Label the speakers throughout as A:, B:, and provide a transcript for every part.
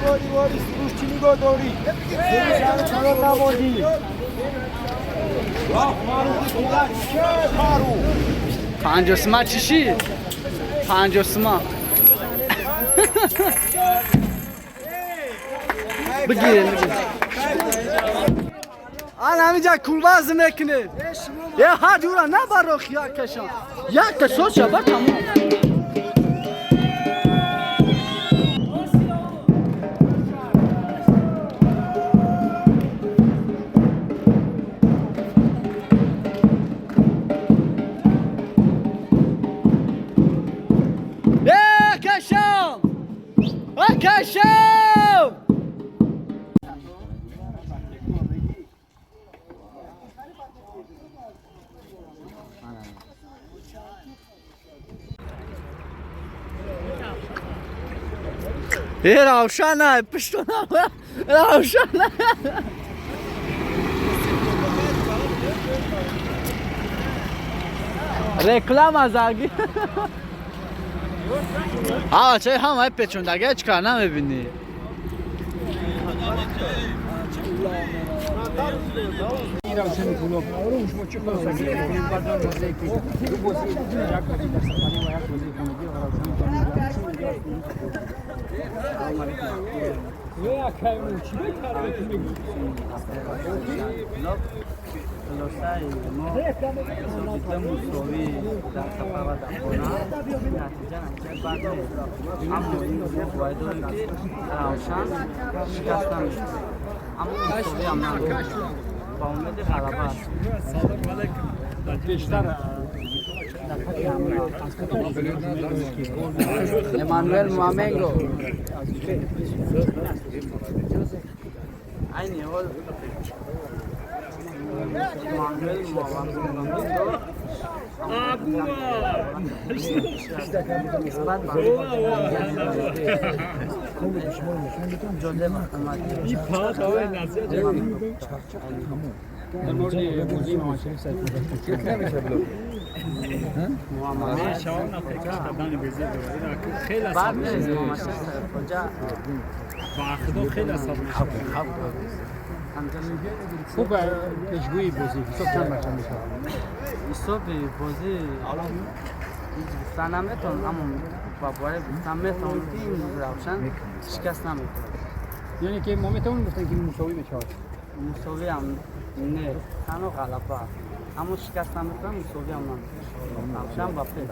A: واری واری سروش چی نگاه داری؟ سروش همه نمادی
B: 50 сма чӣ шид? 50 сма бигирем, бигирем. Ан ҳамиҷа кулбаз мекунед. Е, ҳар ҷура набарох, як кашам, як кашо шаба, тамом. Е, кашам, а кашам. Е, Равшана, пиштона, Равшана. Реклама заги. А, чай ҳамаи печондага ҳеч кар намебинӣ.
C: Равшани Кӯлоб, шумо чӣ хулоса гирифтед? Баъдан бозие ки ду бозӣ, як бозӣ дар сафарӣ ва як бозии хонагӣ ва Равшани. Салому алейкум.
B: Хулосаи мо ду мусовӣ дар сафар ва дар хона, натиҷа бад нест, аммо мо бояд дорем, ки Равшан шикаст намешавад, аммо мусовӣ ҳам надорем. Ба умеди ғалаба.
C: Бештар дар хати ҳамла аз кадом бозикун ки гол?
B: Эммануэл Муаменго. Айни ҳол Эммануэл Муаменго нисбат ба ҷолиб омад.
C: Дар мавриди бозии Муҳаммадшариф Сайфулло?
B: Муҳаммад бад нест, Муҳаммадшариф Сайфуллоҷа. Ҳамҷа.
C: Хуб, пешгӯии бозӣ, ҳисоб чанд бар чанд мешавад?
B: Ҳисоби бозӣ ҳеҷ гуфта наметавонам, аммо ба бораи гуфта метавонам, ки ин Равшан шикаст наметавонад.
C: Яъне ки мо метавонем гуфтем, ки мусовӣ мешавад?
B: Мусовиам не, танҳо ғалаба, аммо шикаст наметавонад, мусовиам наметавонад. Равшан ба пеш.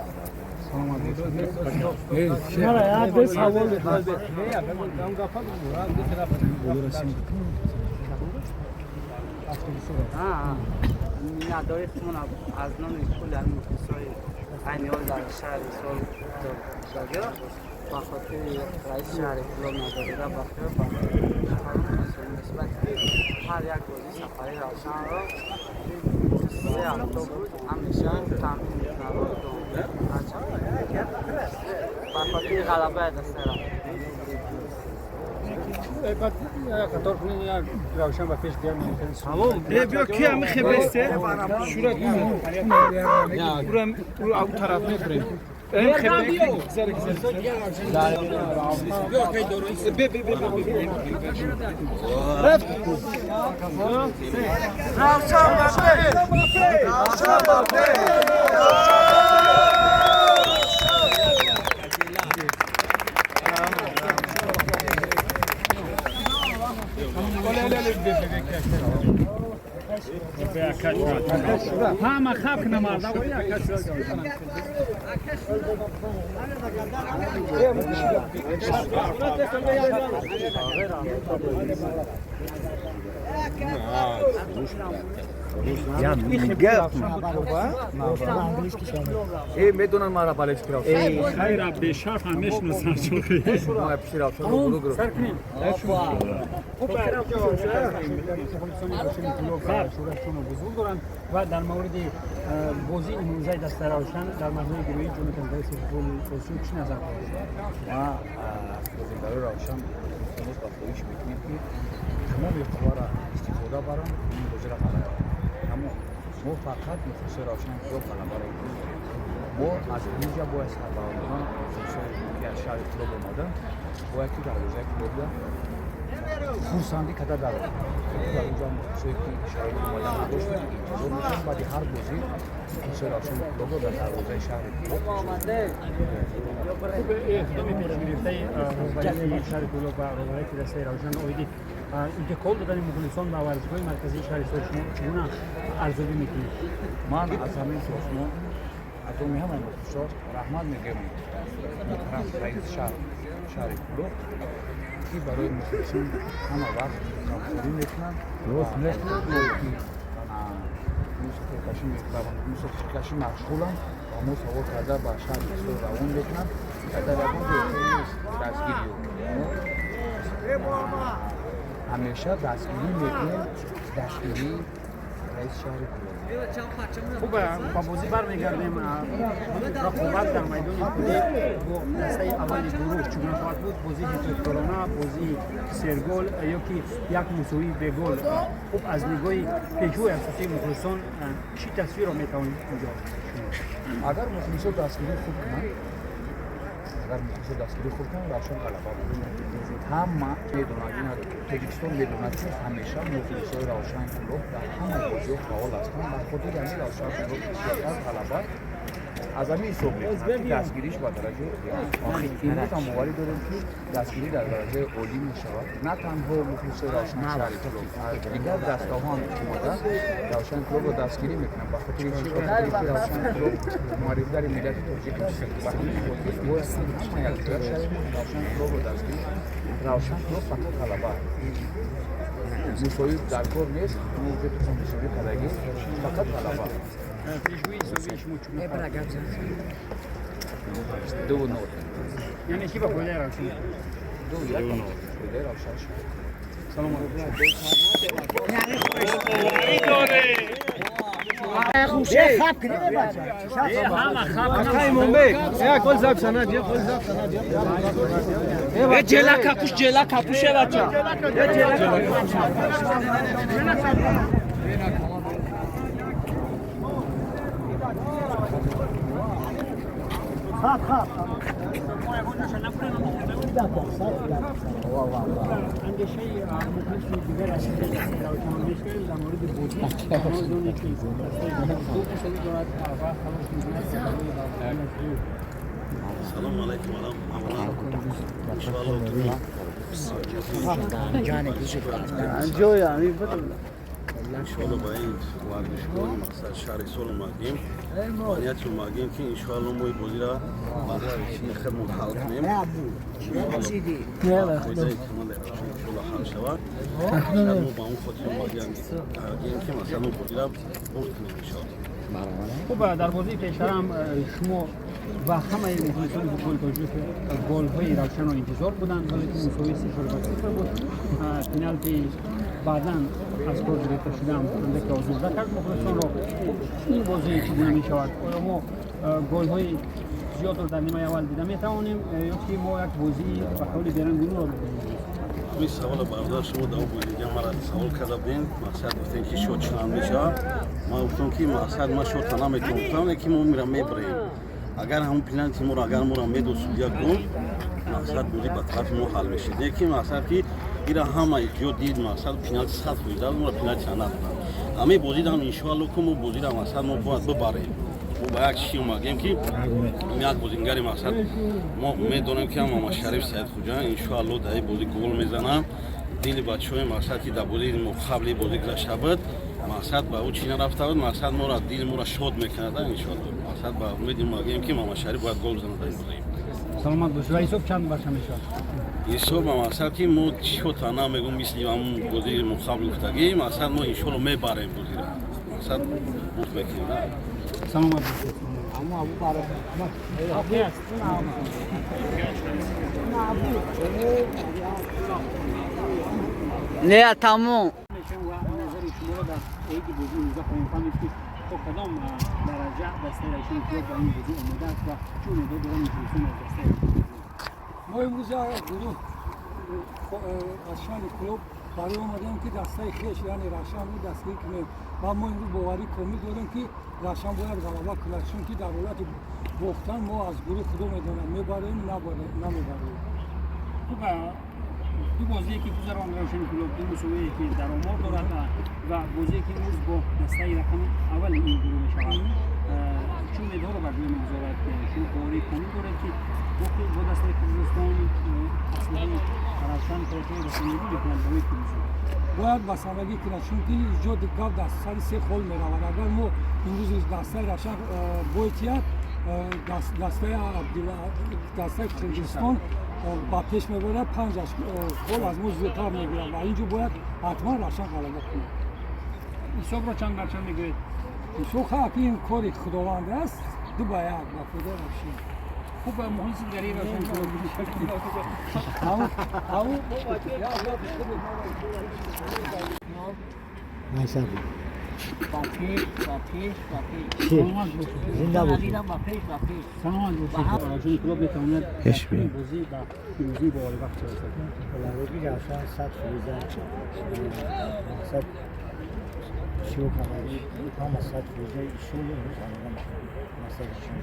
C: Саломат бошед.
A: Мара як ду савол.
B: Миннатдории худмон аз номи кулли ҳамин мухлисои айни ҳол дар шаҳри Ҳисор шудагиро ба хотири раиси шаҳри Кӯлоб Назарзода Бахтиёр ба нисбати ҳар як бозии сафари Равшанро се автобус ҳамеша таъмин мекунад ба хотири ғалабаи дастаи Равшан.
C: Баъд як қатор кунед, як Равшан ба пеш биям.
D: Е, биё, ки ҳами хебесте? Шура ура ура ау тараф мебурем. Эм хебе гузаре, гузаре. Бе, бе, бе, бе, бе. Рафт.
A: Равшан ба пеш! Равшан ба пеш!
C: Ҳама хаб намарда.
E: Э, медонам, мара балеш кирав.
F: Хайра, бешарф ҳам мешиносам.
E: Ма пиши равшан рӯ гирифт.
C: Хуб, шӯрашонро бузург доранд ва дар мавриди бозии имрӯзаи дастаи Равшан дар марҳилаи гурӯҳии Ҷоми Конференсияи футболи Осиё чӣ назар доред?
E: Ма бозингарои Равшан илтимос ба хоҳиш мекунем, ки тамоми қувваро истифода баранд, ин бозиро ғалаба. Тамом, мо фақат мухлисои Равшан ё ғалабаро дӯст дорем. Мо аз инҷа бояд сарбаландона мухлисоне ки аз шаҳри Кӯлоб омаданд, бояд ки дарвозаи Кӯлобда хурсандӣ карда дароянд. Дар инҷа мухлисое ки шароити омадан надоштанд, интизор мешаванд баъди ҳар бозӣ мухлисои Равшани Кӯлобро дар дарвозаи шаҳри Кӯлоб.
C: Хуб, иқдоми пешгирифтаи роҳбарияти шаҳри Кӯлоб ва роҳбарияти дастаи Равшан оиди интиқол додани мухлисон ба варзишгоҳи марказии шаҳри Ҳисор шумо чӣ гуна арзёбӣ мекунед?
E: Ман аз ҳамин созмон, аз номи ҳамаи мухлисо раҳмат мегӯям муҳтарам раиси шаҳри Кӯлоб, ки барои мухлисон ҳама вақт ғамхорӣ мекунанд ки мусофиркашӣ машғуланд ва мо савор карда ба шаҳри Ҳисор равон мекунанд ва дар ягон ҷой нест дастгирӣ. Мо ҳамеша дастгирӣ мекунем, дастгирии раиси шаҳри Кӯлоб.
C: Хуб, ба бозӣ бармегардем. Рақобат дар майдони худӣ бо дастаи аввали гурӯҳ чӣ гуна хоҳад буд? Бозии ҳифозкорона, бозии сергол ё ки як мусовии бегол? Хуб, аз нигоҳи пешвои асосии мухлисон чӣ тасвирро метавонед инҷо?
E: Агар мухлисо дастгирии хуб кунанд, агар мухлисо дастгирии хуб кунанд, Равшан ғалаба мекунад. Ҳама медонад, ина Тоҷикистон медонад, ки ҳамеша мухлисои Равшан Кӯлоб дар ҳама бозиҳо фаъол ҳастанд. Ба хотири ҳамин Равшан Кӯлоб бисёртар ғалаба аз ҳамин ҳисоб мекунад, ки дастгириш ба дараҷаи олӣ аст. Имрӯз ҳам боварӣ дорем, ки дастгирӣ дар дараҷаи олӣ мешавад. На танҳо мухлисои Равшани шаҳри Кӯлоб, дигар дастаҳо ҳам омада Равшани Кӯлобро дастгирӣ мекунанд. Ба хотири чӣ? Ба хотири ки Равшани Кӯлоб муаррифгари миллати тоҷик аст. Ба ҳамин хотир бояд ҳама якҷоя шавем, Равшани Кӯлобро дастгирӣ кунем. Равшан Кӯлоб фақат ғалаба, мусовӣ дар кор нест. Мо мусовӣ кардагӣ, фақат ғалаба.
C: Пешгӯии ҳисобии шумо чӣ гуна хоҳад буд?
E: 2-0.
C: Яъне ки ба фоидаи Равшан?
E: 2-1 ба фоидаи Равшан шуд.
C: Салом алайкум.
D: Ҷела капуш, ҷела капуше, бача.
C: Андешаи мухлиси дигар аз дастаи Равшан мешавем дар мавриди бозӣ. Мо ки дастаи ду мусовӣ дорад ва талош мекунад барои баромадани.
G: Салом алайкум. Аввалан, иншоалло, иншоалло ба ин варзишгоҳи мақсад шаҳри Ҳисор омадем ва нияти омадем, ки иншоалло мо бозиро ба чини худмон ҳал кунем. Фоидаи командаи Равшан иншоалло ҳал шавад. Мо ба он хотир омадем, ки масалан мо бозиро бурд кунем, иншоалло.
C: Хуб, дар бозии пештара ҳам шумо ва ҳамаи мухлисони футболи тоҷик голҳои Равшанро интизор буданд, вале ки мусовии 0-0 буд. Пеналти баъдан аз кор гирифта шудаам андаке озурда кард мухлисонро. Ин бозӣ чӣ гуна мешавад? Оё мо голҳои зиёдро дар нимаи аввал дида метавонем ё ки мо як бозии ба қавли берангуниро мебинем?
G: Ин саволо, бародар, шумо дар бозига мара савол карда будем. Мақсад гуфтем, ки счёт чанд мешавад. Ман гуфтам, ки мақсад ман счёт а наметавонам гуфтам, ки мо мира мебарем. Агар ҳамун пеналти моро, агар моро медод судья, гол, мақсад бозӣ ба тарафи мо ҳал мешид. Не ки мақсад ки ира ҳама ҷо дид, мақсад пеналти 100% моро пеналти надоданд. Ҳамаи бозидам, иншоалло, ки мо бозида мақсад мо бояд бибарем. Мо ба як чӣ омадем, ки як бозингари мақсад мо умед дорем, ки Мамадшариф Саид Хуҷа иншоалло дар ин бозӣ гол мезанад. Дили бачаҳои мақсад ки дар бозии мо қабли бозӣ гузашта буд, мақсад ба ӯ чӣ нарафта буд, мақсад моро дили моро шод мекунад. Иншоалло, мақсад ба умеди омадем, ки Мамадшариф бояд гол бизанад дар ин бозӣ.
C: Саломат бошед. Ва ҳисоб чанд барша мешавад?
G: Ҳисоб ба мақсад ки мо счёт а намегӯм, мисли ҳамун бозии мо қабл гуфтагӣ, мақсад мо иншоалло мебарем бозиро, мақсад бурд мекунем.
C: Саломат бошед. Аст.
B: Не, тамом.
C: Мешавем ва назари шуморо дар оиди бозии имрӯза хоҳем фаҳмид, ки то кадом дараҷа дастаи Равшани Кӯлоб ба ин бозӣ омода аст ва чӣ умедҳо доранд мухлисон аз дастаи?
A: Мо имрӯз гурӯҳ Равшани Кӯлоб барои омадем, ки дастаи хеш, яъне Равшанро дастгирӣ кунем, ва мо имрӯз боварӣ комил дорем, ки Равшан бояд ғалаба кунад, чунки дар ҳолати Бохтан мо аз гурӯҳ худо медонад, мебарем, намебарем.
C: Хуб, ду бозие ки гузаронд Равшани Кӯлоб, ду мусовие ки дар омор дорад ва бозие ки имрӯз бо дастаи рақами аввали ин гурӯҳ мешавад, чӣ умедҳоро бар ҷой мегузорад? Шумо боварии комил доред, ки бо дастаи Қирғизистон аслиҳаи Равшан корҳои расонидӣ мекунад барои пирӯзӣ?
A: Бояд басандагӣ кунад, чунки иҷо гап дар сари се хол меравад. Агар мо имрӯз дастаи Равшан бойтиҳад, дастаи Қирғизистон ба пеш мебарад, 5 хол аз мо зиёдтар мегирад ва инҷо бояд ҳатман Равшан ғалаба кунад.
C: Ҳисобро чанд бар чанд мегӯед?
A: Ҳисоб ха ин кори Худованд аст, 2-1 ба фоидаи Равшан.
C: Хуб, мухлиси дигари Равшани Кӯлоб.
B: Ба пеш, ба пеш, ба пеш.
C: Саломат бошед.
H: Зинда бошед.
B: Ба пеш, ба пеш.
C: Саломат бошед. Равшани Кӯлоб метавонад
H: Пеш
C: ин бозӣ ба пирӯзӣ боварӣ вақт расад.
H: Ғалабаи Равшан 100%, мақсад шурӯъ карда, ҳама 100% иншолло имрӯз ғалаба мекунад. Мақсади шумо.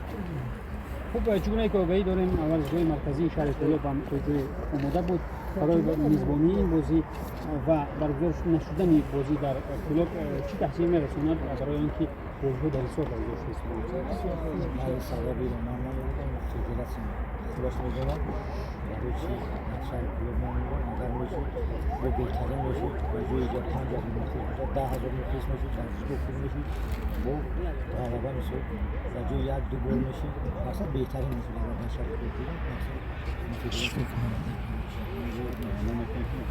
C: Хуб, чӣ гунае ки огаҳӣ дорем, варзишгоҳи марказии шаҳри Кӯлоб ҳам то ҷое омода буд барои мизбонии ин бозӣ ва баргузор нашудани бозӣ дар Кӯлоб чӣ таъсир мерасонад барои он ки бозиҳо дар Ҳисор баргузор шуда?
H: Ман сабабиро ман намедонам, федератсия худаш медонад барои чӣ дар шаҳри Кӯлоб намемонад. Агар мешуд, бо беҳтарин мешуд, ба ҷои иҷа 5000 мухлис бошад, 10 000 мухлис мешуд, варзишгоҳ хуб мешуд, бо ғалаба мисол ба ҷои як ду гол мешуд, мақсад беҳтарин мешуд. Агар дар шаҳри Кӯлоб будем, мақсад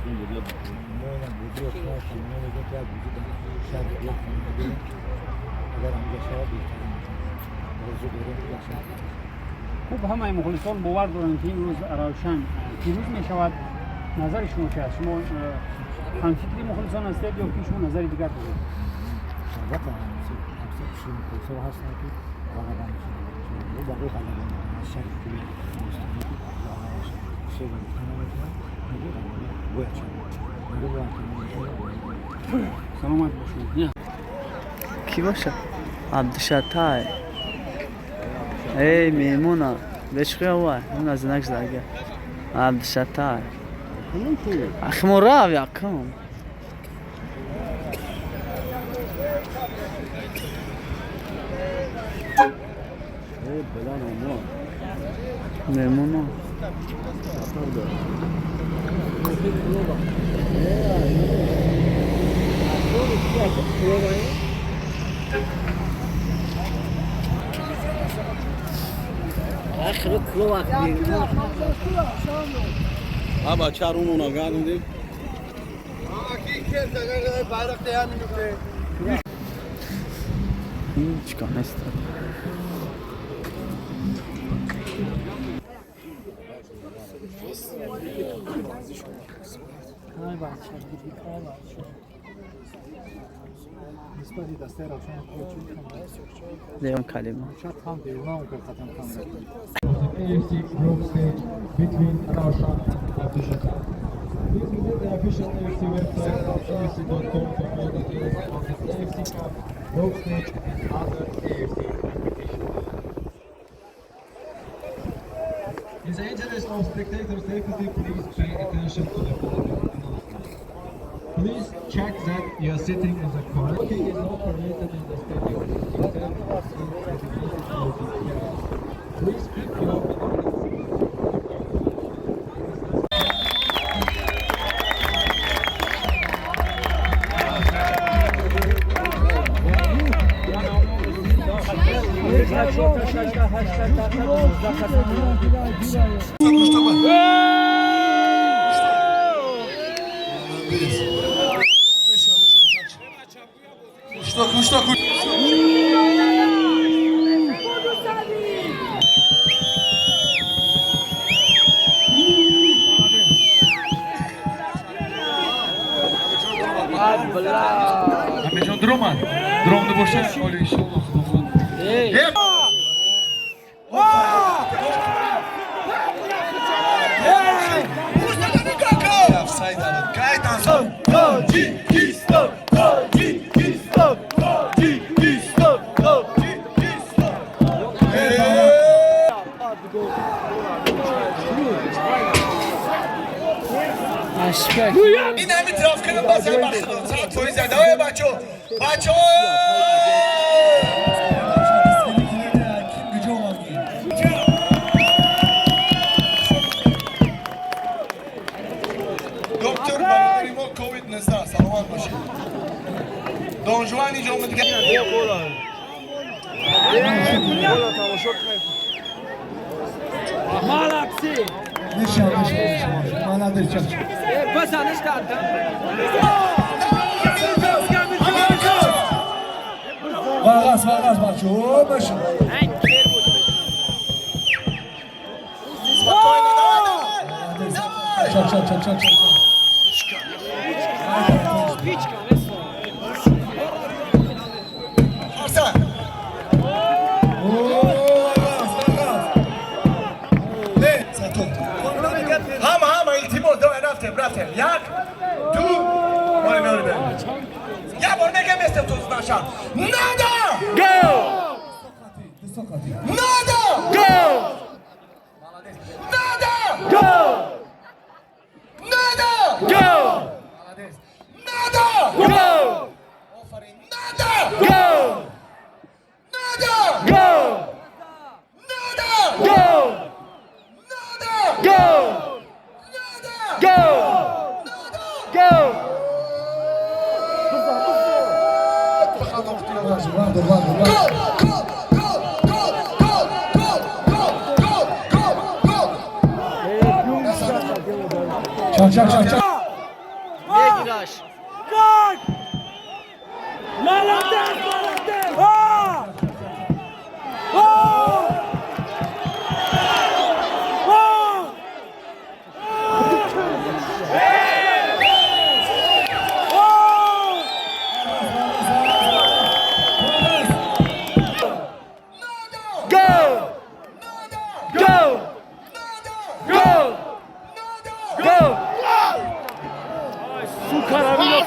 H: федератсия мо ина бозиро таманно мекунем, ки як бозӣ дар шаҳри Кӯлоб хонда, агар ҳамҷо шавад, беҳтарин мешуд. Орзу дорем, ки дар шаҳри
C: Хуб, ҳамаи мухлисон бовар доранд, ки имрӯз Равшан пирӯз мешавад. Назари шумо чи аст? Шумо ҳамфикри мухлисон ҳастед ё ки шумо назари дигар доред?
H: Албатта, ҳамфикри мухлисон ҳастанд, ки ғалаба мешавад. Барои ғалаба аз шаҳри Кӯлоб ки ғалаба шавад. Ҳисоба гуфта наметавонам, мегӯ ғалаба бояд шавад. Мегӯ бояд.
C: Саломат бошед.
B: Кӣ боша? Абдушатай. Эй, меҳмона. Бешухӣ вай. Он аз знак зага. Абдушатай. Ахи мо рав якум. Меҳмона. Ахиро клуб.
G: А бача румона гардондем.
B: Чикор нест.
E: Нисбати дастаи Равшан
B: Леон калима.
E: шад ҳам девона кард, қатам кам.
I: AFC group stage between Ravshan and Abdushatar. Please visit the official AFC website afc.com for more details on the AFC Cup, group stage and other AFC competitions. In the interest of spectator safety, please pay attention to the following announcement. Please check that you are sitting in the correct. Smoking is not permitted in the stadium, except in designated smoking areas. Please keep your belongings in.
E: Амирҷон дуромад, дуромда бошад, оли иншолло, худо хоҳад.
I: Тоҷикистон, Тоҷикистон, Тоҷикистон, Тоҷикистон.
J: این همین تراف کنم باز هم بخدا 100%. давай бачо, бачо.
I: Ким куҷо омадӣ?
J: Доктор бародари мо ковид 19, саломат бошед. Донжуан инҷо омад дига.
D: Тамошо кунед.
F: Молодцы!
I: Меша, меша, меша. Молодец, чач.
B: Базаниш кардам.
I: Вағаз, вағаз, бачо. О, меша.
J: Спокойно, давай, давай.
I: Молодец. Чак, чак, чак, чак, чак.
J: Арсен.
I: О, вағаз, вағаз.
J: Не, сато. Ҳама, ҳама, илтимос, давай, рафтем, рафтем. Як, ду, бори меори берем. Як бор мегем, местем то наша. Надо!
I: Дустоқати.
J: Надо! Молодец. Надо! Надо! Молодец. Надо! Офарин. Надо! Надо! Надо! Надо! Надо! Надо!
I: Вардор, вардор, вардор.
J: Гол! Гол! Гол! Гол! Гол! Гол! Гол! Гол! Гол! Гол!
I: Чак, чак, чак, чак.
B: Мегираш.
A: Гол! Молодец, молодец! А! А! А! А!
J: Надо! Надо! Надо! Надо!
F: Сука, Равилов!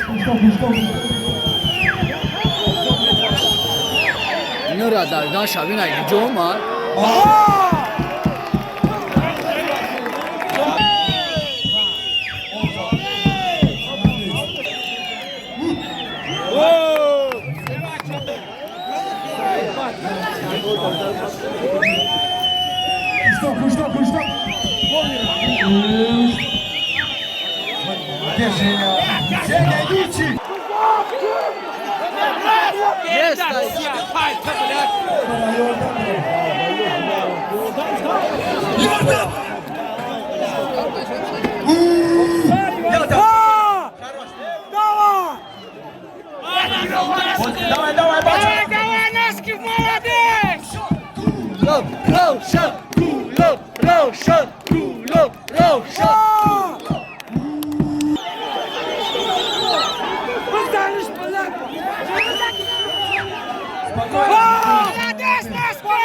I: Пушток, пушток.
E: Нура дар шабина ҷо омад.
I: Пушток, пушток, пушток.
J: Где Женя? Женя, идите!
B: Есть.
J: Ёрдам! Ёрдам!
A: Давай!
J: Давай, давай, бача!
F: Давай, Наски, молодец!
B: Равшан, Кулоб, Равшан, Кулоб, Равшан.
A: Бизаниш, блядь!
F: Молодец, Наски!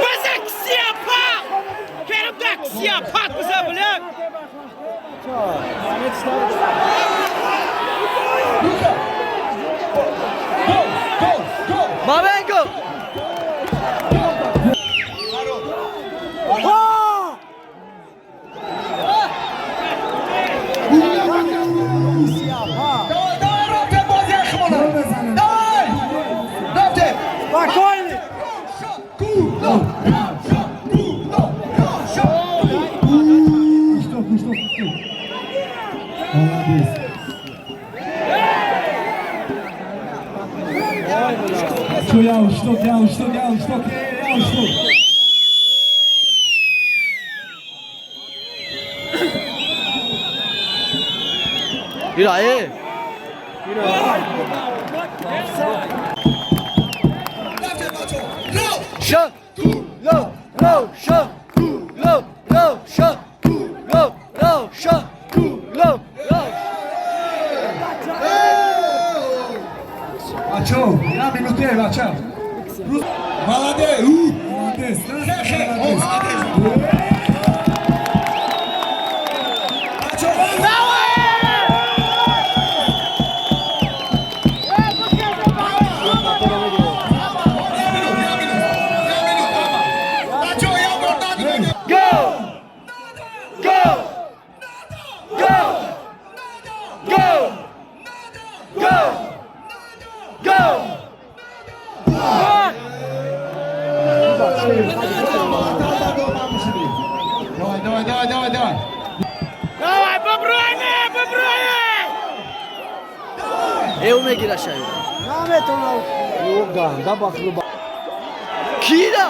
F: Биза ксиапа! Керимда ксиапат биза, блядь!
J: Go, go, go!
B: Маменко!
A: А!
J: Давай, давай, рафтем, бози яхмона! Давай! Рафтем!
A: Спокойно!
J: Кулоб, Равшан, Кулоб, Равшан!
I: Пушток, пушток, пушток. Молодец. Чо, яушток, яушток, яушток, яушток.
B: Ира, э!
J: Рафтем, бачо! Рав!
B: Шан, Кулоб, Равшан, Кулоб, Равшан, Кулоб, Равшан, Кулоб, Равшан.
I: Бачо, я минуте, бача.
J: Молодец!
I: Молодец.
J: Хе-хе! О, молодец! Бачо!
F: Go! Go! Go!
I: Давай, давай, давай, давай, давай.
F: Давай, бобройне, бобройне!
B: Эу мегира шаю.
H: Наметонам. Ӯ ганда бахлу.
B: Кира!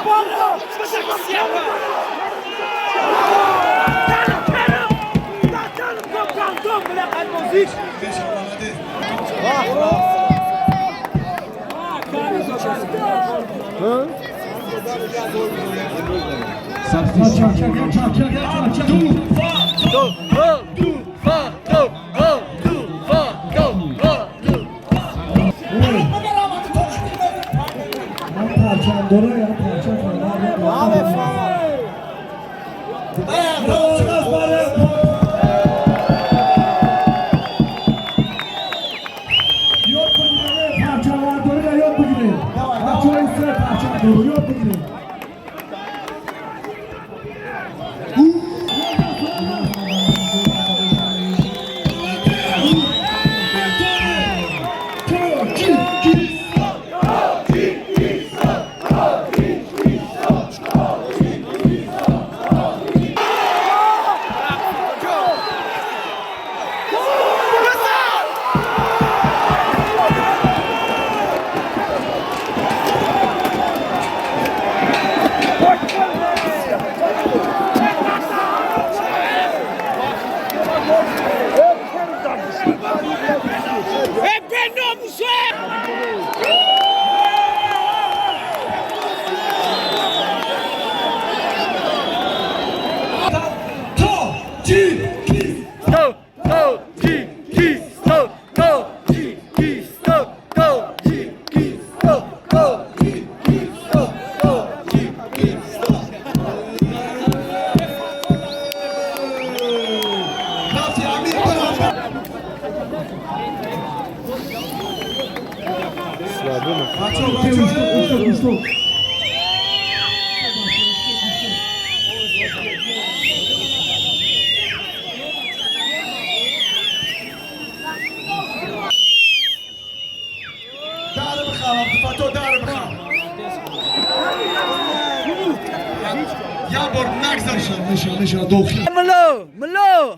B: Мло, мло.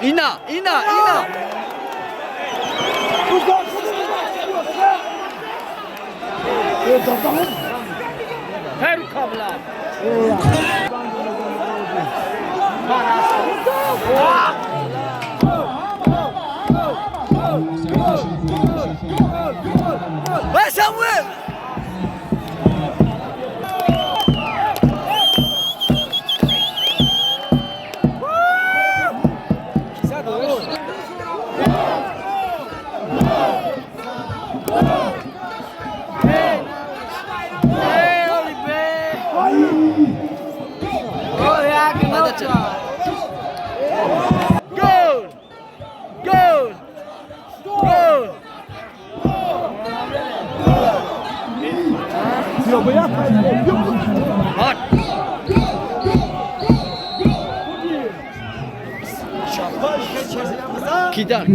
B: Ина, ина, ина. Vai, Samuel! Gol! Gol! Gol! Кидар.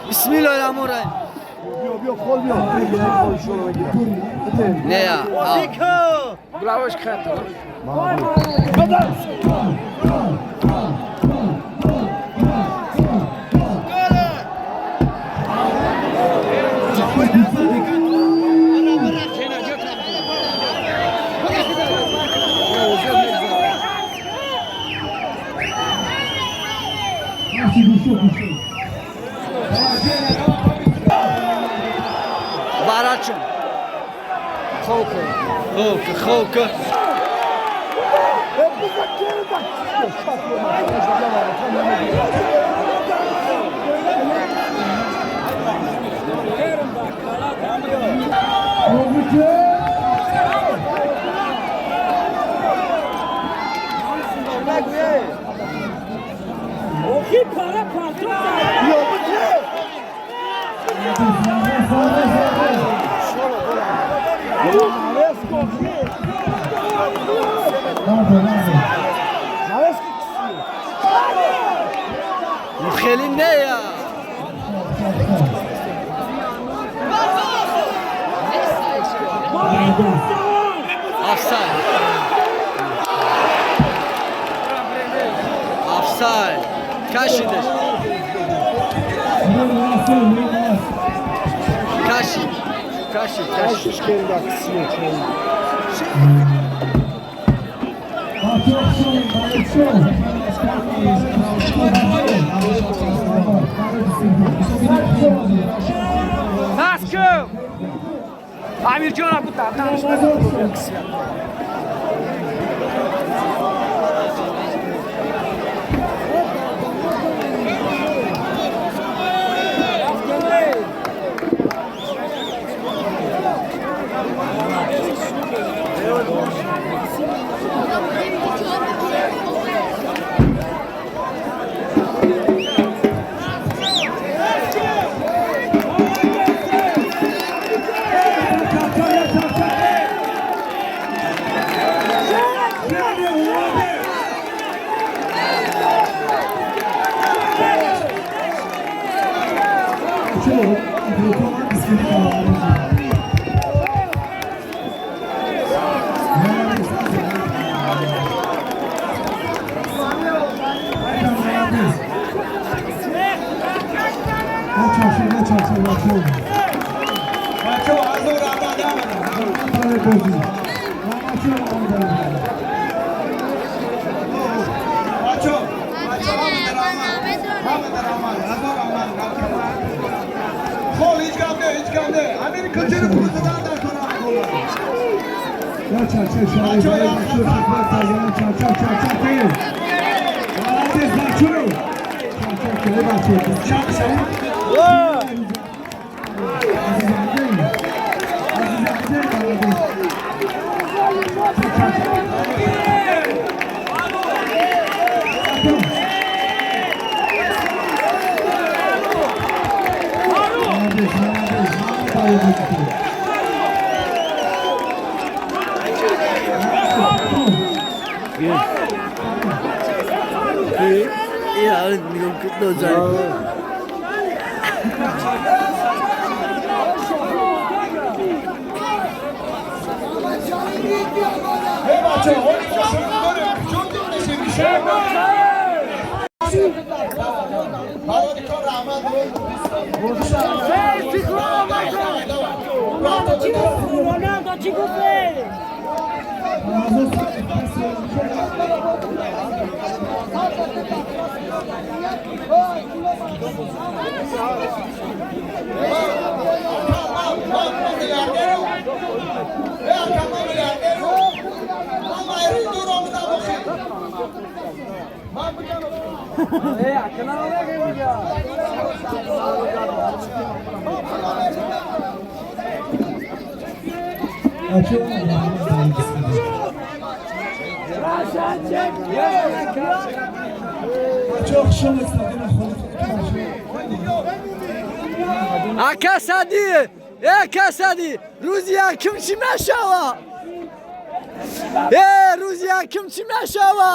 B: Бисмиллоҳир-раҳмонир-раҳим. Не я. Барачун.
F: Хоб ка.
B: خیلی نه یا آفساید آفساید کشیدش کشید کشید کشید
D: پس کن امیر جان بود
B: Акасади! Э, Касади! Рӯзи якум чӣ мешава? Э, рӯзи якум чӣ мешава?